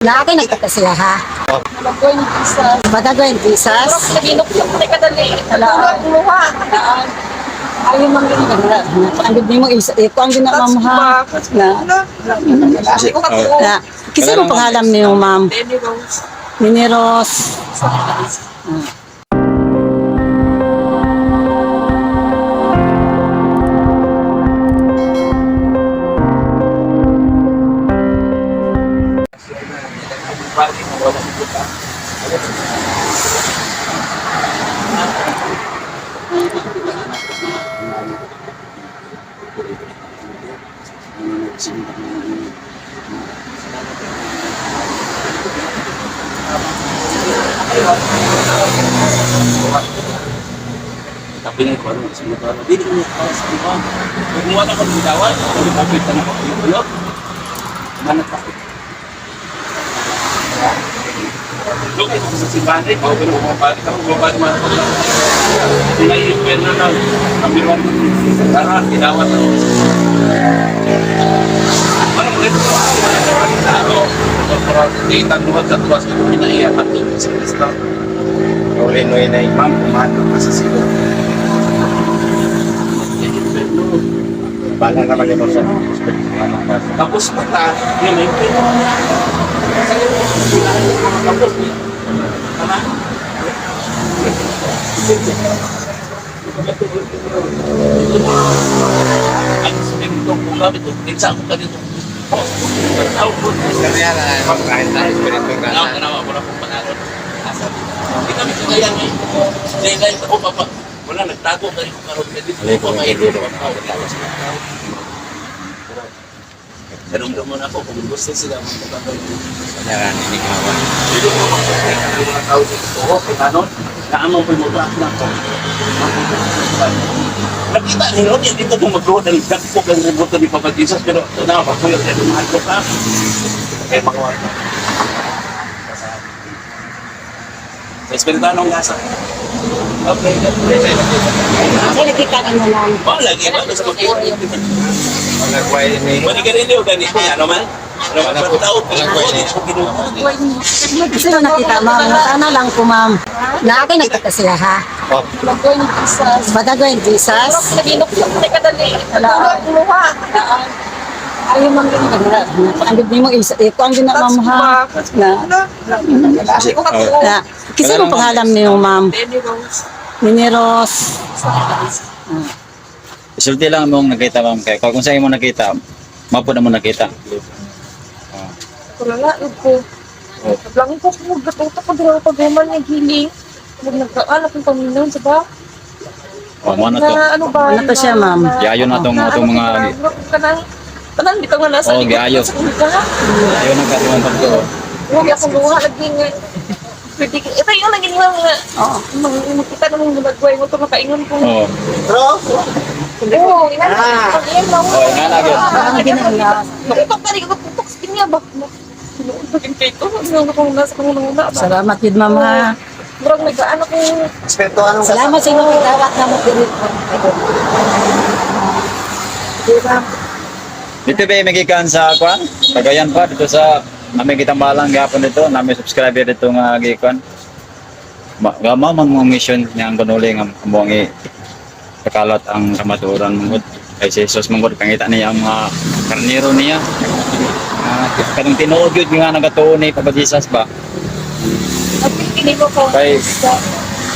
Na ako nagkata siya ha. Malagway ni Jesus. Madagway Jesus. Naginok yung may kadali. Tulad luha. Ayaw man gud ang gud nimo isa eh kuang gud na ma'am ha. Na na kasi mo pangalan niyo, ma'am? Denny Rose. Nini Rose. Tapi nga ko ano sa mga tao. Dili mo ka sa iba. Kung wala ko ng dawat, kung kapit na ako uyok. Manat pa. Look, sa simbahan eh, bawal ko mga balik ako, mga balik mga balik. Kung may impyerno na, kamiruan ko, tara, gidawat ako. Ano mo ito? Tao, pero sa tuwas, ito pinaiyak at sa Kristo. Uli no inay ma'am, pumato ka sa silog. Bala na magino sa Tapos mata, nga may pino niya. Sa iyo, tapos niya. Tama? Ang espiritu ko gamit, kinsa ako kanito. Kaya na, kahit na espiritu ka Nawa, na. nawa, wala pong panalo. Hindi kami kagaya ngayon. Dahil dahil ako, papa, wala, nagtago ka rin kung karoon. Dito ko pa mailo. Tanong mo na ako kung gusto sila magpapagay. Kaya nilikawan. Dito ko magpapagay ng mga tao dito. Oo, kay Manon, naamang po yung na ako. Nakita ni Lord, dito kung magluhod ang dagko kang reboto ni Papa Jesus, pero ito na, pagkuyot na mahal ko pa. Kaya magawa ko. Sa Espiritu ng gasa. Okay, God bless. Ako nakita nimo, ma'am. Oh, lagi ba? Sa pag-iwan. Nagway ni. Pwede ka rin yun, ganito. Ano man? Ano man? Tao, Malagway ni Kasi mo nakita, ma'am. Sana lang ko, ma'am. Na ako nagkata siya ha. Malagway ni Jesus. Madagway Jesus. Naginok yung may kadali. Tulad luha. Ayaw man gud ang gud nimo isa eh kuang gud na ma'am ha. Na na kasi mo pangalan niyo, ma'am? Denny Rose. Nini Rose. Isulti lang mong nakita, ma'am, kay kung sa imo nakita, mapo na mo nakita. Kulala, ko. Lang ko kung gatuto ko dira pag human niya giling. Mug nagkaan akong paminaw sa ba? O mo na to. Na ano ba? Ano to siya, ma'am? Giayo na tong atong mga kanang tanan bitaw nga nasa Oo, likod giayo. sa kuliga. Ayo na ka imong pagtuo. Huwag akong luha lagi nga. Pwede ito yung naging mga Oo. mga makita ng mga nagway mo ito makaingon ko. Oo. Oo, inana. Ang iyang Oh, ingana gyud. Ang ginala. Tutok ka rin ako, tutok sa kanya ba? Sinuod pa rin kayo. Ano akong nasa kong nanguna ba? Salamat yun, ma'am ha. Murag nag-ano kong Espiritu anong Salamat sa inyong pagdawat na mo diri. Dito ba magikan sa kwan? Cagayan pa dito sa nami gitambalan gihapon dito, nami subscriber dito nga gikan. Ma gama man mga mission niya ang kanuli nga among i kakalat ang kamatuoran manggod kay si Jesus manggod pangita niya ang mga karnero niya. Kanang tinuod gyud nga nagatuo ni Papa Jesus ba? nagpipili ko ko. Kay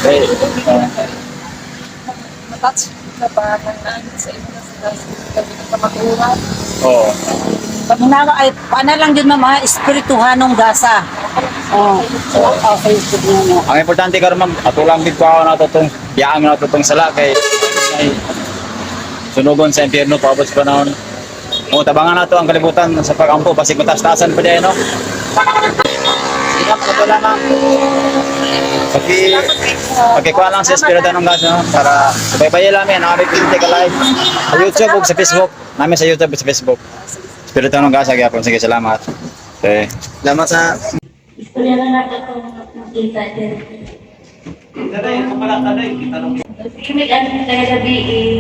kay Matouch na ba ng naan sa imo na sa sa kamatuoran. oh. Paminawa ay paana lang yun, ma'am ha, espirituhanong gasa. Oo. Oh, sa YouTube niyo, no. Ang importante karon, ma'am, ato lang gid ko na to tong yaang na to tong sala kay ay sunugon sa impyerno paabot sa panahon. O tabangan nato ang kalibutan sa pagampo basig mataas-taasan pa diay, no. Sige, ito lang, ma'am. Paki pakikuha lang sa Espiritu ng Gas, no, para subaybay lang mi namin pinti ka live sa YouTube ug sa Facebook. Namin sa YouTube ug sa Facebook. Espiritu ng Gas gyapon. Sige, salamat. Okay. Salamat sa Istorya na lang ako makita din. Kasi ano kaya gabi eh,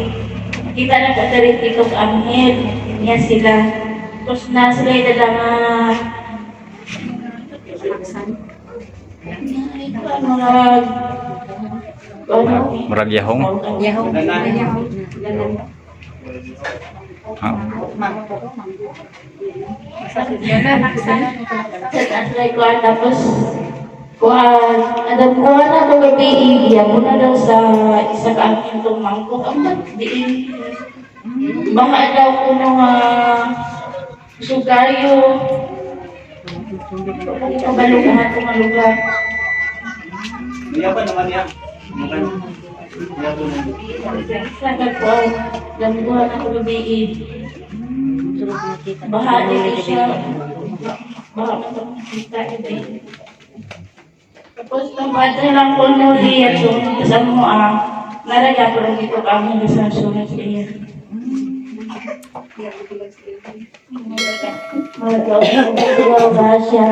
nakita na ko sa rin itong anghel. Niya sila. Tapos na sila yung dala nga Murag ano? Murag yahong. Yahong. Ah. Sa kuan tapos kuan adam kuan na ko gabi iya mo na daw sa isa ka akin tong mangkok ang diin baka daw kuno nga sugayo kabalo ka nga itong lugar. Niya ba naman niya? Niya ba naman? Sa kuan damguhan ako gabi. Baha dito siya. Baha pa kita gabi. Tapos nabata lang ko no diya so sa mo ah naraga ko lang dito kami sa sunod sa iya. Magawa siya.